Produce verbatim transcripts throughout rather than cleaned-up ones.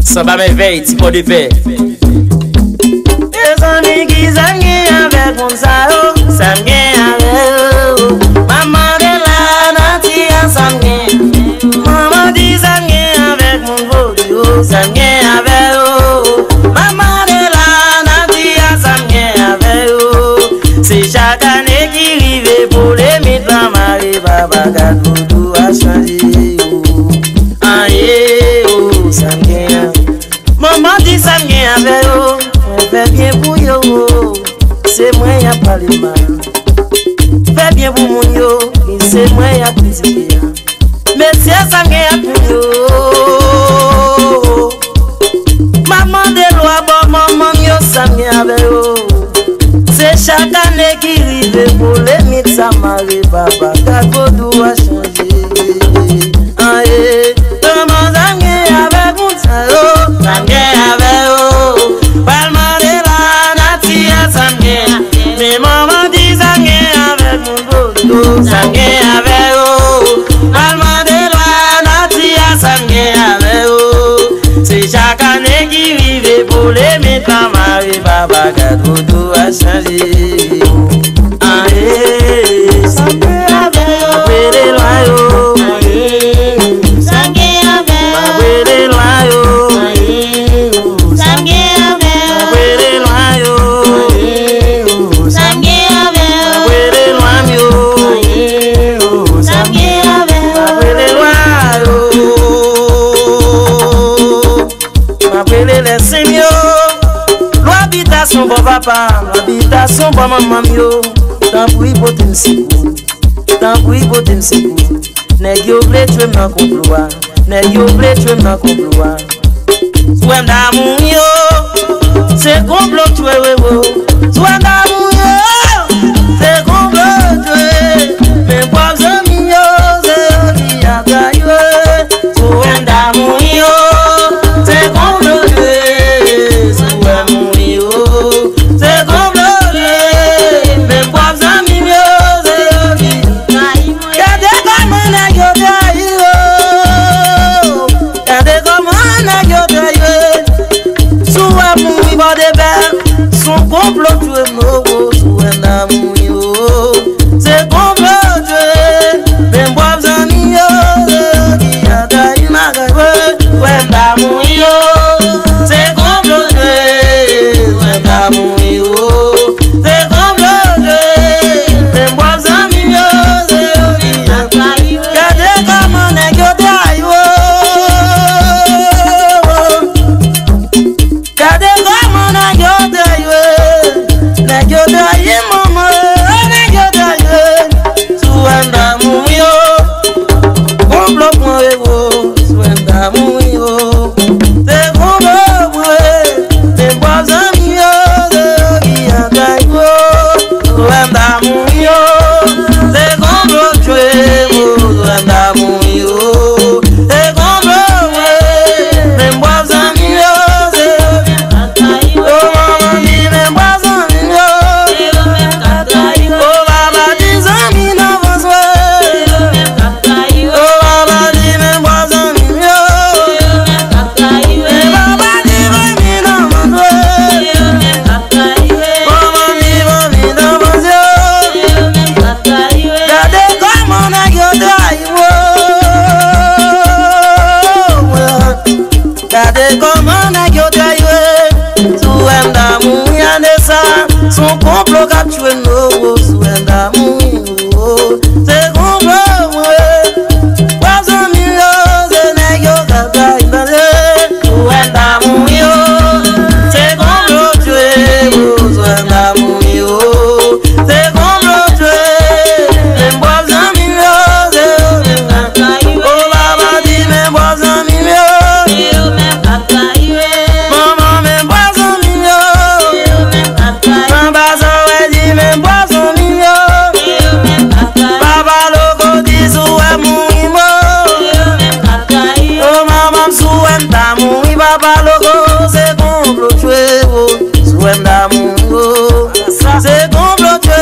Sanba mèvèy, ti pò de pè. Mezanmi, ki sa m gen avèk moun sa yo? Sa m gen avè yo? M ap mande la, nati a, sa m gen? Manman di, sa m gen avèk moun vodou yo? Sa m gen avè yo? M ap mande la, nati a, sa m gen avè yo? Se chak ane ki rive, polemik lan mare, papa gad vodou a chanje yo. Aye, oh, sa m gen avè yo? Manman di, sa m gen avè yo? Mwen fè byen pou yo, oh, se mwen y ap pale mal. Fè byen pou moun yo, e se mwen y ap kritike a. Mesye, sa m gen ak moun yo? M ap mande lwa bò manman m yo, sa m gen avè yo? Se chak ane ki rive, polemik sa mare, papa gad vodou a chanje. Aye, manman, sa m gen avèk moun sa yo? Sa m gen avè yo? Pral mande la, nati a, sa m gen? Men manman di, sa m gen avèk moun vodou? Sa m gen avè yo? Pral mande lwa, nati a, sa m gen avè yo? Se chak ane ki rive, polemik lan mare, papa gad vodou a chanje. Aye, sa m gen avè yo? M ap rele lwa yo. Aye, sa m gen avè yo? M ap rele lwa yo. Aye, sa m gen avè yo? M ap rele lwa yo. Aye, sa m gen avè yo? M ap rele lwa m yo. Aye, sa m gen avè yo? M ap rele lwa yo. M ap rele lèsen m yo. Lwa bitasyon bò papa m, lwa bitasyon bò manman m yo. Tanpri pote m sekou. Tanpri pote m sekou. Nèg yo vle tchwe m nan konplo a. Nèg yo vle tchwe m nan konplo a. Sou M Damou yo, se konplo tchwe yo. Sou M Damou yo, se konplo tchwe. Men pwòp zanmi yo, se yo ki ap trayi yo. Sou M Damou yo, se konplo tchwe. Sou M Damou yo, se konplo tchwe. Men pwòp zanmi yo, se yo ki trayi yo. Gade kòman nèg yo trayi yo. Gade kòman nèg yo trayi yo. Sou M Damou bò de pè, se yon konplo tchwe m, oh, oh, sou M Damou yo. Se konplo tchwe, men pwòp zanmi yo, se yo ki ap trayi m, a trayi yo. Sou M Damou yo, se konplo tchwe, sou M Damou yo. Se konplo tchwe, men pwòp zanmi yo, se yo ki ap trayi yo. Gade kòman nèg yo trayi yo. Gade kòman nèg yo trayi yo. Nèg yo trayi manman, nèg yo trayi yo. Sou M Damou yo, konplo pran yo. Sou M Damou yo, se konplo pran yo. Men pwòp zanmi yo, se yo ki ap trayi yo. Sou M Damou yo, se konplo tchwe m, oh, sou M Damou yo, se konplo tchwe. Men pwòp zanmi yo, se yo ki ap trayi yo. Oh, manman di, men pwòp zanmi yo, se yo menm k ap trayi yo. Oh, papa di, zanmi nan fòs mwen, se yo menm k ap trayi yo. Oh, papa di, men pwòp zanmi yo, se yo menm k ap trayi yo. Men papa di, zanmi nan fòs mwen, se yo menm k ap trayi yo. Manman di, zanmi nan fòs yo, se yo menm k ap trayi yo. Gade kòman nèg yo trayi yo. Gade kòman nèg yo trayi yo. Sou M Damou, gade sa. Se yon konplo k ap tchwe nou, oh, sou M Damou, oh. Se konplo, mwen. Pwòp zanmi yo, se nèg yo k ap trayi m, tande. Sou M Damou yo, se konplo tchwe m, oh, sou M Damou yo. Se konplo tchwe, men pwòp zanmi yo, se yo menm k ap trayi yo. Oh, papa di, men pwòp zanmi yo, se yo menm k ap trayi yo. Manman, men pwòp zanmi yo, se yo menm k ap trayi yo. Anba sa w wè di, men pwòp zanmi yo, se yo menm k ap trayi yo. Papa Loko di, si w wè m mouri, mo, se yo menm k ap trayi yo. Oh, manman, si w wè m ta mouri, papa Loko, se konplo tchwe, oh. Si w wè m ta mouri, oh. Se konplo tchwe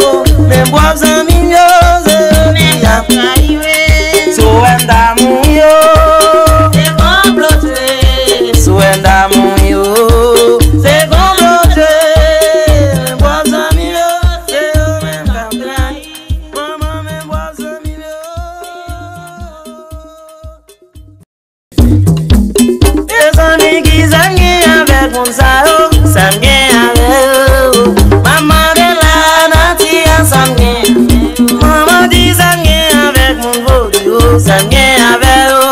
yo, men pwòp zanmi yo, se yo ki ap trayi yo. Si w wè m ta mouri yo, se konplo tchwe. Moun sa yo, sa m gen avè yo. M ap mande lanati a sa m gen. Manman di sa m gen avèk moun vodou yo, sa m gen avè yo.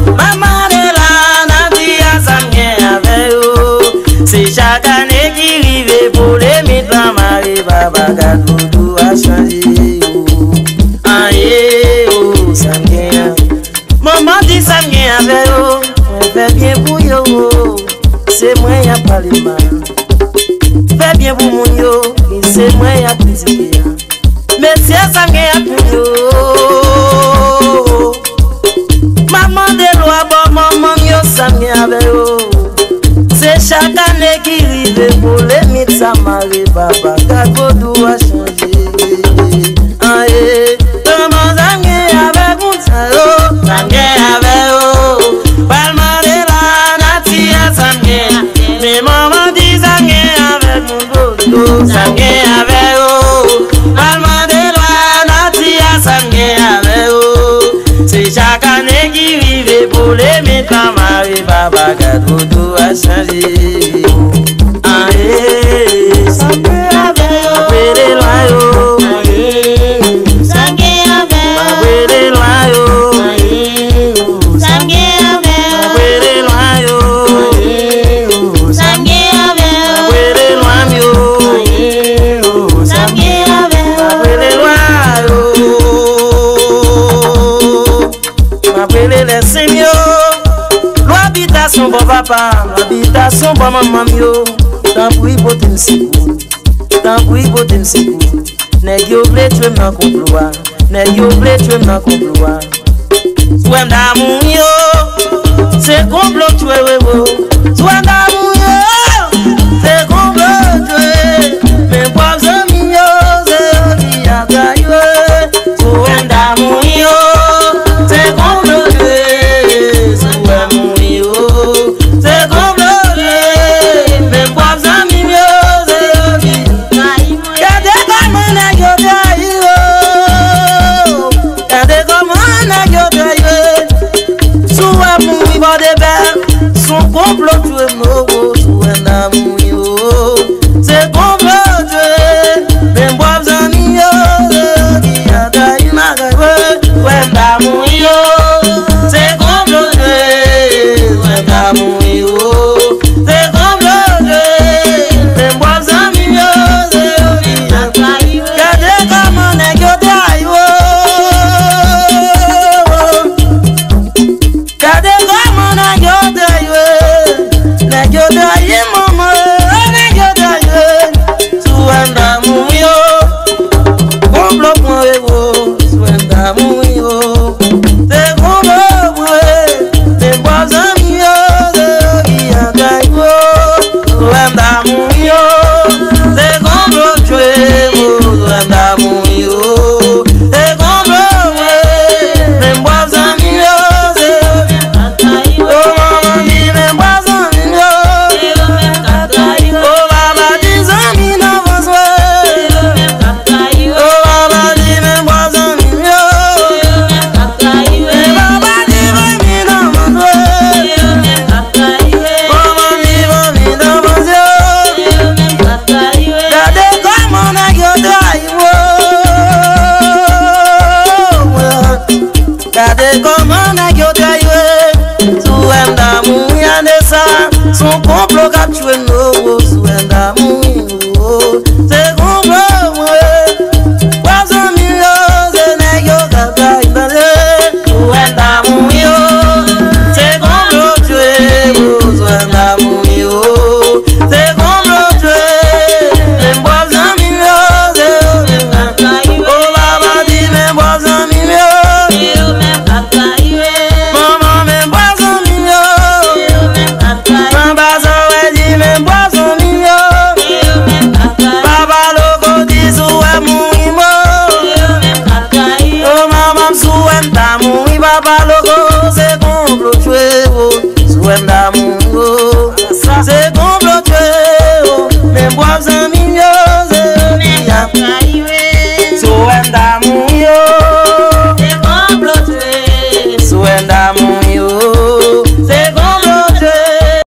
M ap mande lanati a sa m gen avè yo. Se chak ane ki rive pou limit lan mare baba gad vodou a chanje yo. An ye yo, sa m gen avè yo. Manman di sa m gen avè yo, mwen fè byen pou yo. Se mwen y ap pale mal. Fè byen pou moun yo, e se mwen y ap kritike a. Mesye sa m gen ak moun yo. M ap mande lwa bò manman m yo sa m gen avè yo. Se chak ane ki rive pou limit sa mare baba gad vodou a chanje. An ye, kòman sa m gen avèk moun sa yo? Sa m gen avè yo. Pral mande lanati a sa m gen. Men manman di sa m gen avèk moun vodou. Sa m gen avè yo. Pral mande lanati a sa m gen avè yo. Se chak ane ki rive pou limit lan mare baba gad vodou a chanje. An ye, sa m gen avè yo. M ap rele lwa yo. An ye, sa m gen avè yo. M ap rele lwa yo. An ye, sa m gen avè yo. M ap rele lwa yo. An ye, sa m gen avè yo. M ap rele lwa m yo. An ye, sa m gen avè yo. M ap rele lwa yo. M ap rele lèsen m yo. Lwa bitasyon bò papa m, lwa bitasyon bò manman m yo. Tanpri pote m sekou. Tanpri pote m sekou. Nèg yo vle tchwe m nan konplo a. Nèg yo vle tchwe m nan konplo a. Swè m damou yo, se konplo k tchwe w wi. Swè m damou yo, se konplo k tchwe. Men pwòp zanmi yo, se yo ki ap trayi w. Swè m damou yo, se konplo k tchwe. Swè m mouri yo, se konplo k tchwe. Men pwòp zanmi m yo, se yo ki trayi mwen. Gade kòman nèg yo trayi yo. Gade kòman nèg yo trayi yo. Si w ap mouri bò de bè, se yon konplo k tchwe m o.